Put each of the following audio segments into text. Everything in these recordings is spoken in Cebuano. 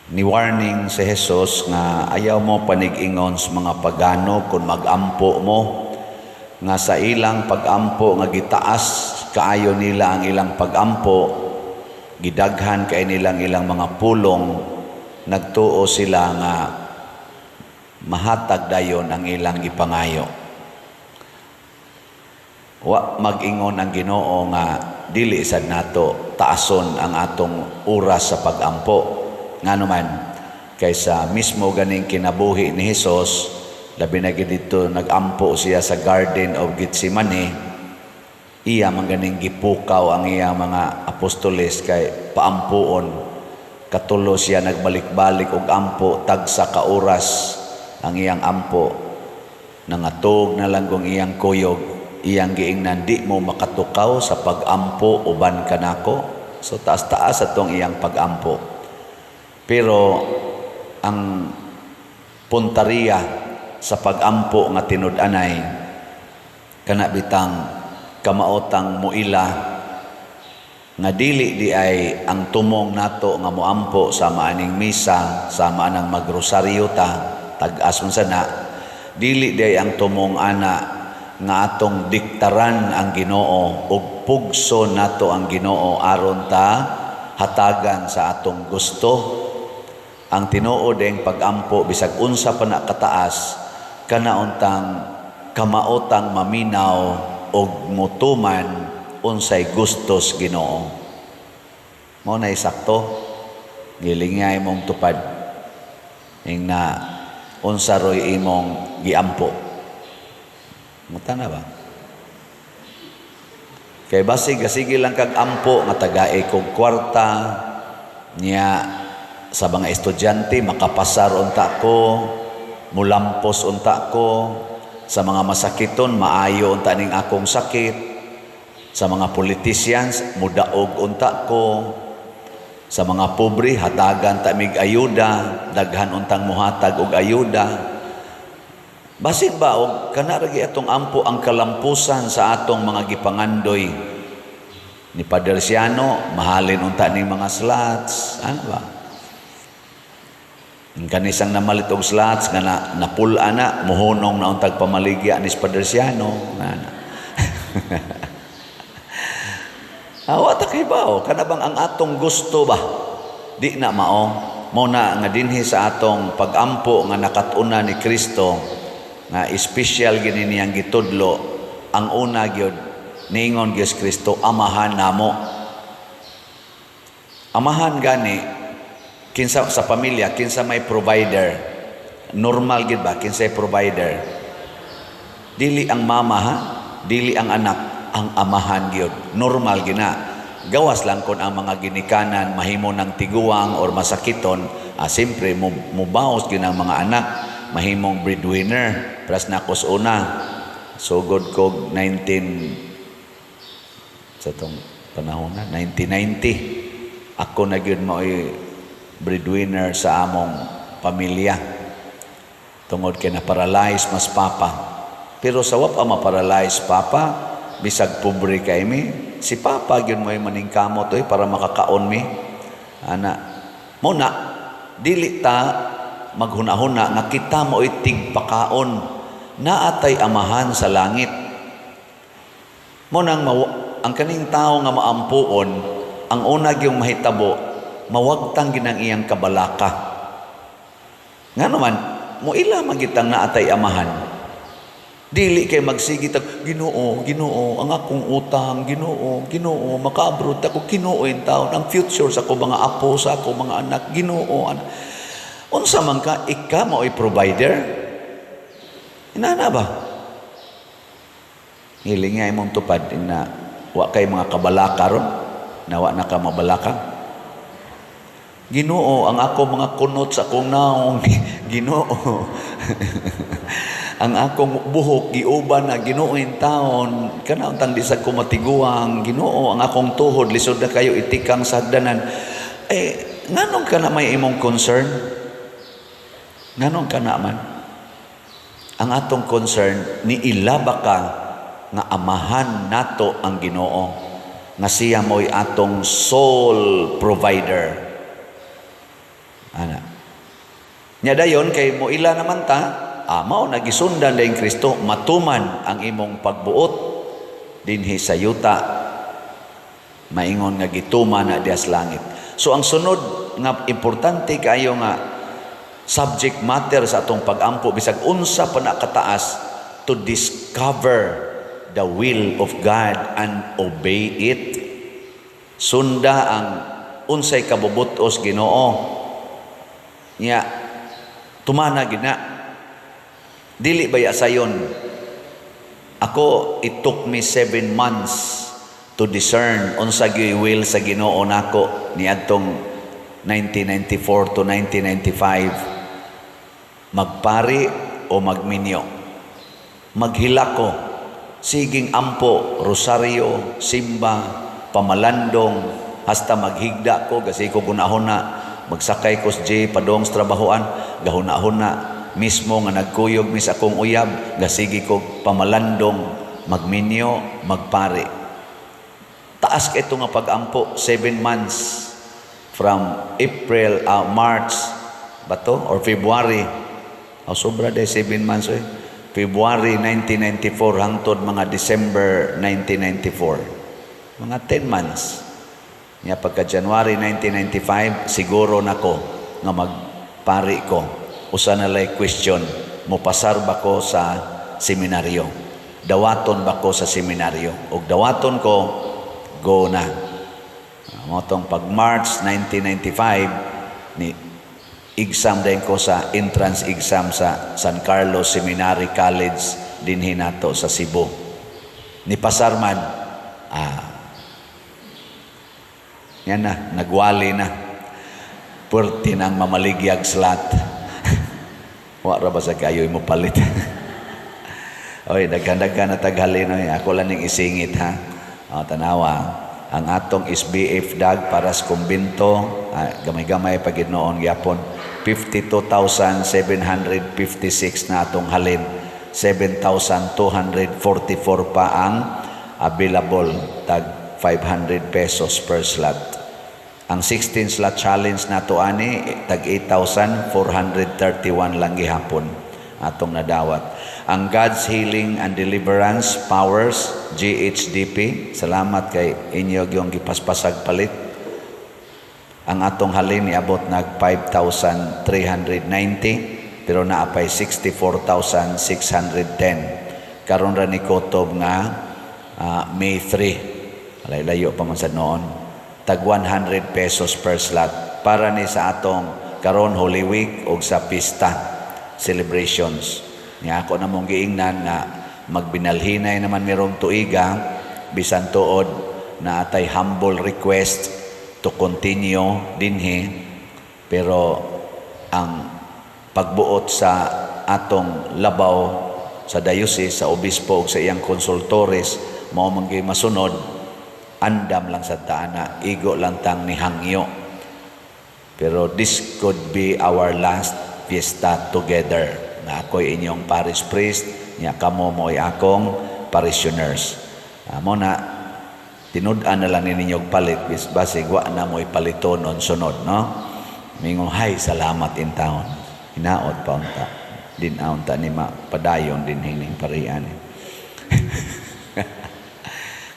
Ni warning si Jesus nga ayaw mo panig-ingon sa mga pagano kung magampo mo, nga sa ilang pagampo nga gitaas kaayo nila ang ilang pagampo, gidaghan kay nilang ilang mga pulong, nagtuo sila nga mahatag dayon ang ilang gipangayo. Wa mag-ingon ang Ginoo nga dili sad nato taason ang atong oras sa pagampo. Ngano man, kaysa mismo ganing kinabuhi ni Hesus, labi na gid dito nagampo siya sa Garden of Gethsemane, iya man ganing gipukaw ang iya mga apostoles kay paampuon. Katulo siya nagbalik-balik og ampo, tagsa ka oras ang iyang ampo. Nangatog na lang kung iyang kuyog, iyang giingnan, "Di mo makatukaw sa pagampo uban kanako." So taas-taas atong iyang pagampo. Pero ang puntariya sa pagampo nga tinud-anay kana bitang kamaotang muila nga dili di ay ang tumong nato nga moampo sa maaning misa, sa maanang magrosaryo ta, tag-as man sana, dili di ay ang tumong ana nga atong diktaran ang Ginoo ug pugso nato ang Ginoo aron ta hatagan sa atong gusto. Ang tinuod ang pagampo, bisag unsa pa na kataas, kana untang kamaotang maminaw og mutuman unsay gustos Ginoo. Mao na sakto gilingay imong tupad ing na unsa roy imong giampo. Muta na ba? Kay basig sige lang kag ampo nga tagae kog kwarta niya, sa mga estudyante makapasar unta ko, mulampos unta ko, sa mga masakiton maayo unta ning akong sakit, sa mga politicians mudaog unta ko, sa mga pobre hatagan ta mig ayuda, daghan untang muhatag og ayuda. Basin ba og kana ra atong ampo ang kalampusan sa atong mga gipangandoy ni Padre Siano, mahalin unta ning mga slots, ano ba? Ang kanisang namalit og slots nga na napul-a na, muhunong na untag pamaligya ni Padre Siano nga na. Awa ta kay bao, kana bang ang atong gusto ba? Di na mao. Mao na nga dinhi sa atong pagampo nga nakat-unan ni Kristo nga espesyal gini niyang gitudlo, ang una gyud niingon Diyos Kristo, "Amahan namo." Amahan gani, kinsa sa pamilya, kinsa may provider? Normal gid ba kinsay provider? Dili ang mama ha, dili ang anak, ang amahan gyud. Normal gina. Gawas lang kon ang mga ginikanan mahimo ng tiguang or masakiton, siyempre mubaos gyud ang mga anak, mahimong breadwinner. Pras na akos una, sugod kog 19 sa tong panahon na 1990, ako na gyud mao'y breadwinner sa among pamilya tungod kay na-paralyze mas papa. Pero sa wa pa ma-paralyze papa, bisag pobre kay mi, si papa gyud mo'y maningkamot oy para makakaon mi ana. Mo na dili ta maghuna-huna nga kita mo'y tigpakaon. Naatay Amahan sa langit. Mo nang ang kaning tao nga maampuon, ang una gyung mahitabo, mawagtang ginang iyang kabalaka. Nga naman, moila man gitang naatay Amahan. Dili kay magsige tag, "Ginoo, Ginoo, ang akong utang, Ginoo, Ginoo, maka-abroad ako, Ginoo in taon, ang future sa ako mga apo, sa ako mga anak, Ginoo." Unsa man ka, ika mao'y provider? Inana ba? Hiling nga imong tupad na wa kay mga kabalaka ron, na wa na ka mabalaka. "Ginoo, ang ako mga kunot sa akong naong, Ginoo. Ang akong buhok giuban na, Ginoo in taon, kana untang di sad ko matiguang, Ginoo, ang akong tuhod lisod na kayo itikang sa hagdanan." Eh, nganong ka na may imong concern? Nganong ka na man? Ang atong concern, ni ilaba ka nga amahan nato ang Ginoo, nga siya mo'y atong sole provider. Ana. Nya dayon kay moila naman ta, mao na gisundan dayon Kristo, matuman ang imong pagbuot dinhi sa yuta maingon nga gituman na diha sa langit. So ang sunod nga importante kaayo nga subject matter sa atong pagampo, bisag unsa pa na kataas, to discover the will of God and obey it. Sunda ang unsay kabubut-os Ginoo. Nya tumana gina. Dili baya sayon. Ako, it took me 7 months to discern unsa gyud will sa Ginoo nako niadtong 1994 to 1995, magpari o magminyo. Maghilak ko, siging ampo, rosaryo, simba, pamalandong, hasta maghigda ko, kasi ko gunahuna, magsakay ko sa J, padong sa trabahoan, gahuna-huna, mismo nga nagkuyog mis akong uyab, gasigi ko pamalandong, magminyo, magpari. Taas ito nga pag-ampo, 7 months from April, March, ba to? Or February. Oh, sobra day 7 months eh. February 1994 hangtod mga December 1994. Mga 10 months. Nya pagka January 1995, siguro nako nga magpari ko. Usa na lay question, mopasar ba ko sa seminaryo? Dawaton ba ko sa seminaryo? Og dawaton ko, go na. Mao tong pag March 1995 ni exam din ko sa entrance exam sa San Carlos Seminary College dinhi nato sa Cebu. Ni pasar man, yan na, nagwali na. Puwerte nang mamaligyag slot. Wa ra ba sa kayo mo palit? Oy, daghan-daghan na taghalin oy. Ako lang ning isingit ha. O, tanawa. Ang atong SBF dag para sa kumbinto, gamay-gamay pa gid noon gyapon. 52,756 na atong halin. 7,244 pa ang available, tag 500 pesos per slot. Ang 16 slot challenge nato ani tag 8,431 lang gihapon atong nadawat. Ang God's Healing and Deliverance Powers, GHDP, salamat kay inyo yung gipaspasag palit. Ang atong halin niabot nag 5,390 pero naapay 64,610. Karon ra ni kutob nga May 3. Alay layo pa man sa noon. Tag 100 pesos per slot para ni sa atong karon Holy Week og sa pista celebrations. Nya ako na mong giingnan nga magbinalhinay naman mirong tuiga, bisan tuod na atay humble request to continue dinhi, pero ang pagbuot sa atong labaw sa diocese, sa obispo ug sa iyang consultores, mao man gyud masunod. Andam lang sa taana, igo lang tang nihangyo, pero this could be our last fiesta together na ako'y inyong parish priest nya kamo mo'y akong parishioners. Mo na tinud-an na lang ninyo og palit, bis basig wa na mo'y palitonon sunod, no? Mingon hay salamat in taon, hinaot pa unta din unta ni padayon din hining parian.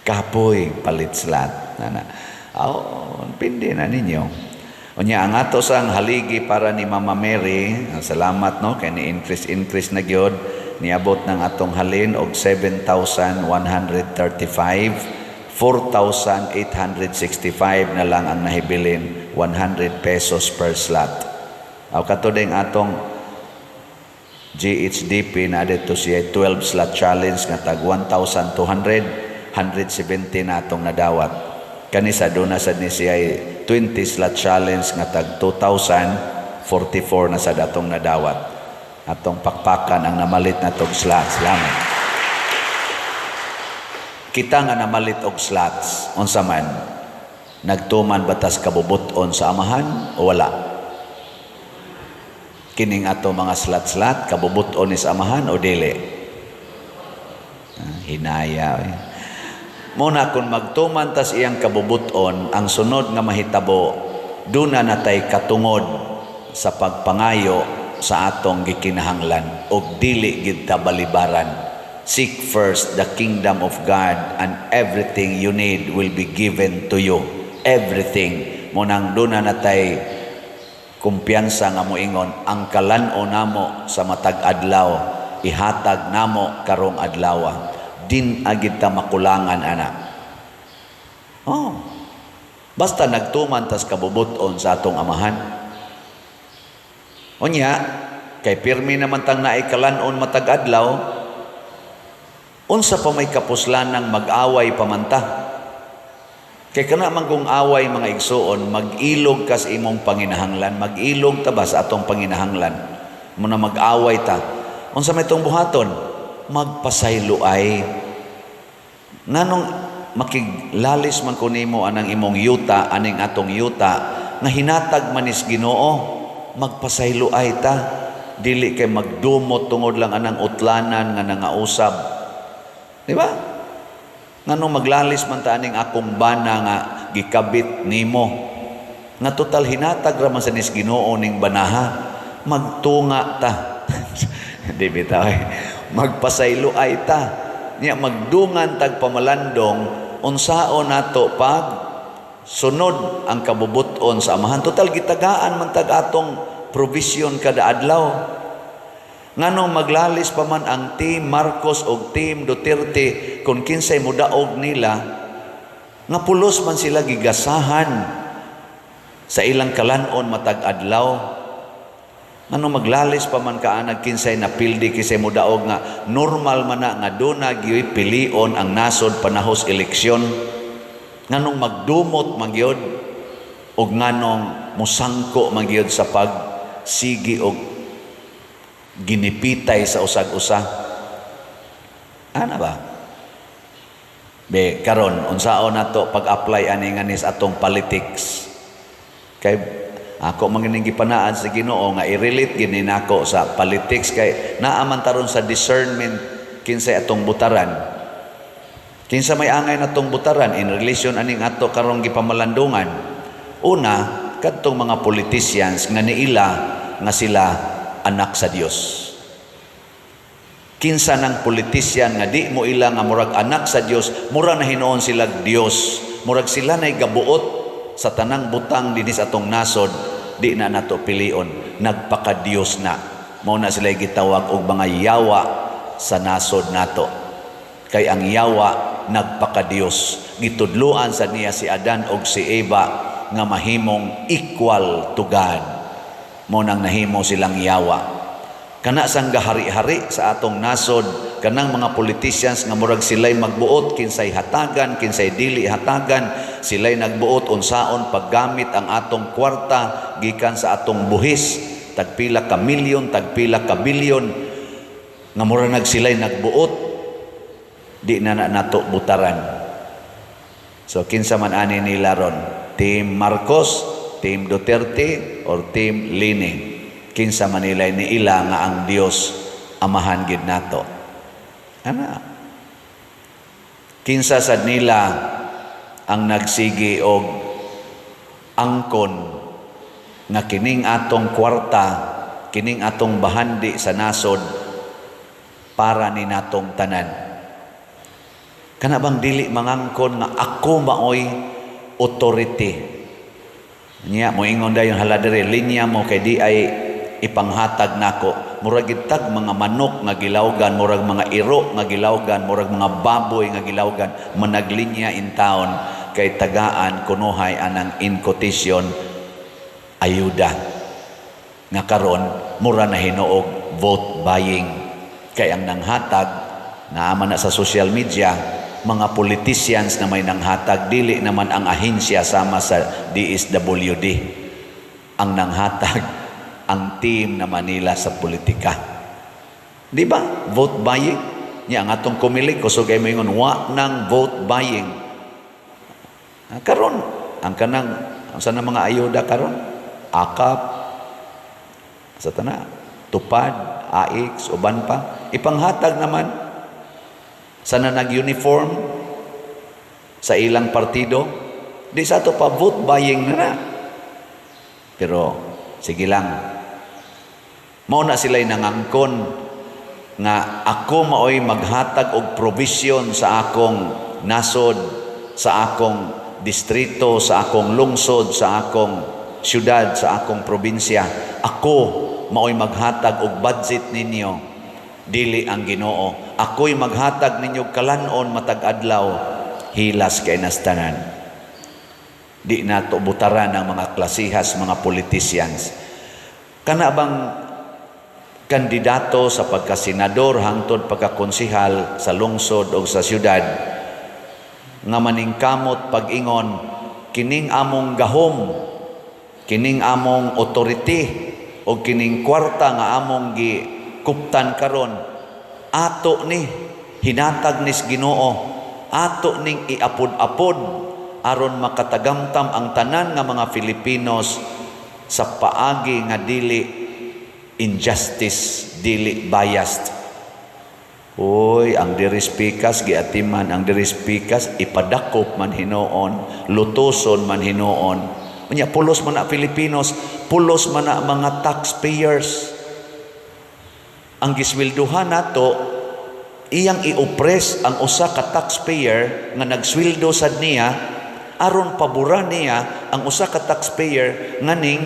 Kapoy palit slot nana. Aw, pindi na ninyo. Unya ang ato sang haligi para ni Mama Mary, salamat no kay ni increase increase na gyud, niabot ng atong halin og 7,135, 4,865 na lang ang nahibilin, 100 pesos per slot. Aw kato ding atong GHDP na dito siya 12 slot challenge nga tag 1,200, 170 na atong nadawat. Kani sa duna sad ni siya 20 slot challenge nga tag 2,044 na sa datong nadawat. Atong pakpakan ang namalit na tog slots. Salamat. Kita nga namalit og slots, unsa man, nagtuman batas kabubuton sa Amahan o wala? Kining ato mga slot-slot, kabubuton ni sa Amahan o dili? Hinaya. Eh. Muna kung magtuman tas iyang kabubuton, ang sunod nga mahitabo, duna natay katungod. sa pagpangayo sa atong gikinahanglan ug dili gid ta balibaran. Seek first the kingdom of God and everything you need will be given to you. Everything. Mao nang duna natay kumpiyansa nga moingon, "Ang kalan-on namo sa matag adlaw, ihatag namo karong adlaw." Di na gid ta makulangan ana. Oh. Basta nagtuman tas kabubut-on sa atong Amahan. Unya, kay pirmi naman tang naay kalan-on matag adlaw, unsa pa may kapuslanang mag-away pa man ta? Kay kana man kung away, mga igsuon, mag-ilog ka sa imong panginahanglan, mag-ilog ta ba sa atong panginahanglan? Muna mag-away ta. Unsa may itong buhaton? Magpasayloay. Nganong makiglalis man ko nimo anang imong yuta, aning atong yuta, nga hinatag manis Ginoo, magpasayloay ta. Dili kay magdumot tungod lang anang utlanan nga nangausab. Di ba? Nganong maglalis man ta aning akong bana nga gikabit nimo? Nga total hinatag ra man sa nis Ginoo ning banaha. Magtunga ta. Di bitaw eh. Magpasayloay ta. Nya magdungan tag pamalandong unsaon nato pag sunod ang kabubuton sa Amahan. Total gitagaan man tag atong provision kada adlaw. Nganong maglalis pa man ang Team Marcos o Team Duterte kung kinsay mudaog nila, nga pulos man sila gigasahan sa ilang kalanon matag adlaw? Nganong maglalis pa man ka anag kinsay napildi, kinsay mudaog, nga normal man na nga duna gyuy pilion ang nasod panahos eleksyon? Nganong magdumot man gyud ug nganong musangko man gyud sa pag sigi og ginipitay sa usag-usa? Ana ba? Be, karon unsaon nato pag-apply ani nga nis atong politics? Kay ako man gining gipanaad sa Ginoo nga i-relate gini nako sa politics kay naa man taron sa discernment kinsay atong butaran. Kinsa may angay natong butaran in relation aning ato karong gipamalandungan? Una, kadtong mga politicians nga niila nga sila anak sa Dios. Kinsa ng politician nga di mo ila nga murag anak sa Dios, mura na hinuon sila Dios, murag sila nay gabuot sa tanang butang dinhi sa atong nasod, di na nato pilion, nagpaka-Dios na. Mao na sila gitawag og mga yawa sa nasod nato. Kay ang yawa nagpaka-Dios. Gitudluan sa niya si Adan og si Eva nga mahimong equal to God. Mao nang nahimo silang yawa. Kana sang gahari-hari sa atong nasod, kanang mga politicians nga murag sila'y magbuot kinsay hatagan, kinsay dili hatagan, sila'y nagbuot unsaon paggamit ang atong kwarta gikan sa atong buhis, tagpila ka milyon, tagpila ka bilyon, nga mura nag sila'y nagbuot, di na na nato butaran. So kinsa man ani nila ron? Team Marcos, Team Duterte, or Team Leni? Kinsa man nila ni ila nga ang Dios Amahan gid nato? Ana. Kinsa sad nila ang nagsigi og angkon nga kining atong kwarta, kining atong bahandi sa nasod para ni natong tanan? Kana bang dili mangangkon nga ako maoy authority? Nya moingon dayon, "Hala diri, linya mo kay di ay ipanghatag nako." Murag gitag mga manok nga gilawgan, murag mga iro nga gilawgan, murag mga baboy nga gilawgan, managlinya in town kay tagaan kunuhay anang, in quotation, ayuda. Nga karon mura na hinuog vote buying. Kay ang nanghatag naa man na sa social media, mga politicians na may nanghatag, dili naman ang ahensya sama sa DSWD. Ang nanghatag, ang team na Manila sa politika. Di ba? Vote buying. Nya ang atong Comelec kusog ay moingon wa nang vote buying. Ah, karon ang kanang ang sana mga ayuda karon, AKAP sa tana, Tupad, AICS, uban pa, ipanghatag naman sa na nag-uniform sa ilang partido. Di sa ato pa vote buying na na. Pero Sige lang. Mao na sila'y nangangkon nga ako maoy maghatag og provision sa akong nasod, sa akong distrito, sa akong lungsod, sa akong syudad, sa akong probinsya. Ako maoy maghatag og budget ninyo, dili ang Ginoo. Ako'y maghatag ninyo kalanon matag adlaw. Hilas kay nastanan. Di nato butaran ang mga klasihas, mga politicians. Kana bang kandidato sa pagkasenador hangtod pagkakonsehal sa lungsod o sa syudad nga maningkamot pag-ingon, "Kining among gahom, kining among authority o kining kwarta nga among gikuptan karon, ato ni hinatag nis Ginoo, ato ning iapod-apod aron makatagamtam ang tanan nga mga Filipinos sa paagi nga dili injustice, dili biased." Uy, ang diris pikas giatiman, ang diris pikas ipadakop man hinuon, lutuson man hinuon. Unya pulos man na Filipinos, pulos man na mga taxpayers. Ang gisweldohan nato, iyang i-oppress ang usa ka taxpayer nga nagsweldo sad niya aron paboran niya ang usa ka taxpayer nga ning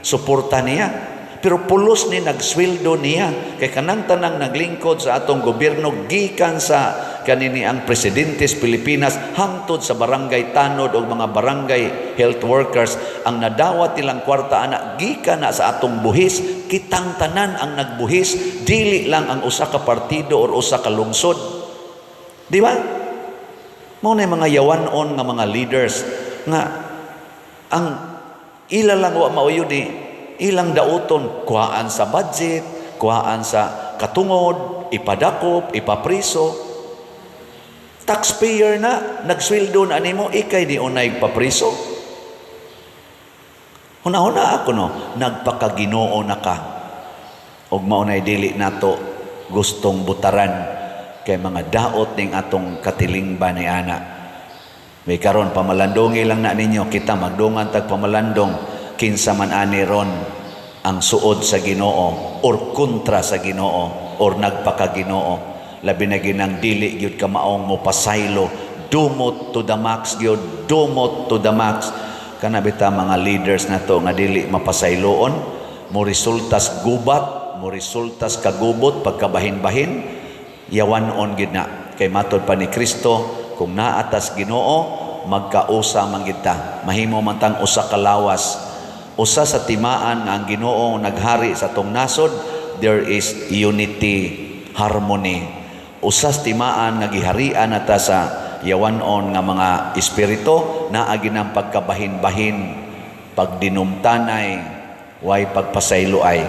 suporta niya. Pero pulos ni nagsweldo niya kay kanang tanang naglingkod sa atong gobyerno, gikan sa kanini ang presidente sa Pilipinas hangtod sa barangay tanod o mga barangay health workers, ang nadawat nilang kwarta ana gikan na sa atong buhis. Kitang tanan ang nagbuhis, dili lang ang usa ka partido or usa ka lungsod, di ba? Mao na mga yawanon nga mga leaders nga ang ila lang wa mauyo ni ilang dauton, kuhaan sa budget, kuhaan sa katungod, ipadakop, ipapriso. Taxpayer na, nagsweldo na nimo, ikay di unay papriso. Huna-huna ako, no, nagpakaginoo na ka. Og maunay dili nato gustong butaran kay mga daot ning atong katilingban ni ana. May karon pamalandongi lang na ninyo kita, magdungan tag pamalandong kinsa man ani ron ang suod sa Ginoo or kontra sa Ginoo or nagpakaginoo, labi na ginang dili gyud ka maong mo pasaylo, dumot to the max gyud, dumot to the max. Kana bita mga leaders nato nga dili mapasayloon, mo resultas gubat, mo resultas kagubot, pagkabahin-bahin, yawan-on gid na. Kay matod pa ni Kristo, kung naatas Ginoo, magkausa man gid ta, mahimo man tang usa ka lawas. Usa sa timaan nga ang Ginoo naghari sa atong nasod, there is unity, harmony. Usa sa timaan nga giharian nata sa yawanon nga mga espiritu, naa ginang pagkabahin-bahin, pagdinumtanay, way pagpasayloay.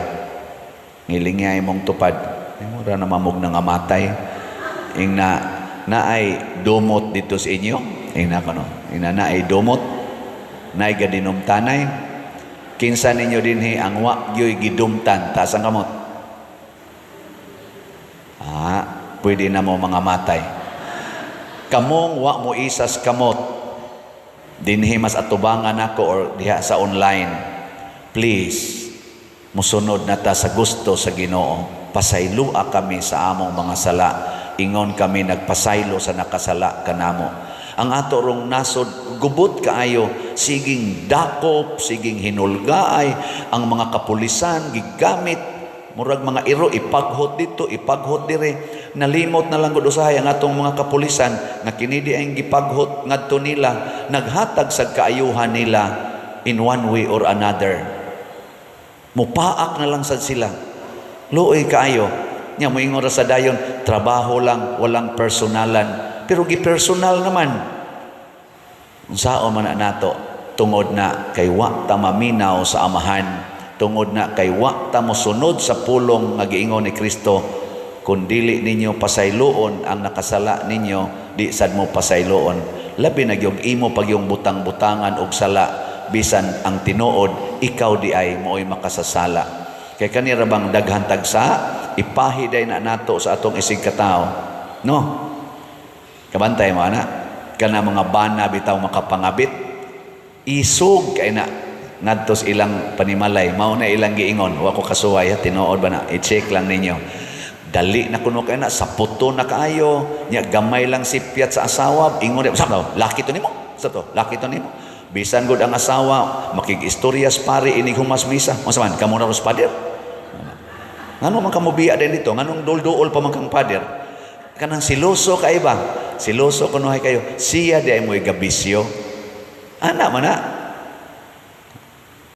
Ngilingay mong tupad. Ay, mura na mamog na nga matay. Ing na naay dumot dito sa inyo. Ing na kono. Ing na naay dumot. Naay gadinumtanay. Kinsa ninyo dinhi ang wa gyoy gidumtan? Taas ang kamot. Ah, pwede na mo mga matay. Kamong wa mo isas kamot dinhi mas atubangan ako or diha sa online. Please, musunod na ta sa gusto sa Ginoo. Pasaylua kami sa among mga sala. Ingon kami nagpasaylo sa nakasala kanamo. Ang ato rong nasod gubot kaayo, siging dakop, siging hinulgaay ang mga kapulisan, gigamit murag mga iro, ipaghot dito, ipaghot dire. Nalimot na lang gud usahay ang atong mga kapulisan nga kini di ang gipaghot ngadto nila, naghatag sa kaayuhan nila in one way or another. Mupaak na lang sad sila. Luoy kaayo. Nya moingon ra sa dayon, trabaho lang, walang personalan. Pero gi-personal naman. Unsao man na nato tungod na kay wa ta maminaw sa Amahan, tungod na kay wa ta mosunod sa pulong nga giingon ni Kristo, "Kung dili ninyo pasayloon ang nakasala ninyo, di sad mo pasayloon." Labi na gyud imo pag yung butang-butangan og sala, bisan ang tinuod ikaw di ay mooy makasasala. Kay kanira bang daghan tagsa, ipahiday na nato sa atong isig katao, no? Kabantay mo ana, kana mga bana bitaw makapangabit, isog kay na. Ngadto sa ilang panimalay, mao na ilang giingon. Wa ko kasuway ha, tinuod ba na? I-check lang ninyo. Dali na kuno kay na, saputo na kaayo, nya gamay lang sipyat sa asawa, ingon sa to, laki to nimo. Sa to, laki to nimo. Bisan gud ang asawa, makig-istorya sa pari inig humas misa. Unsa man, kamo na ros pader? Ngano man kamo biya din dito? Nganong dul-duol pa man kang pader? Kanang siloso kay ba? Siloso kunuhay kayo. Siya di ay mo'y gabisyo. Ana man na.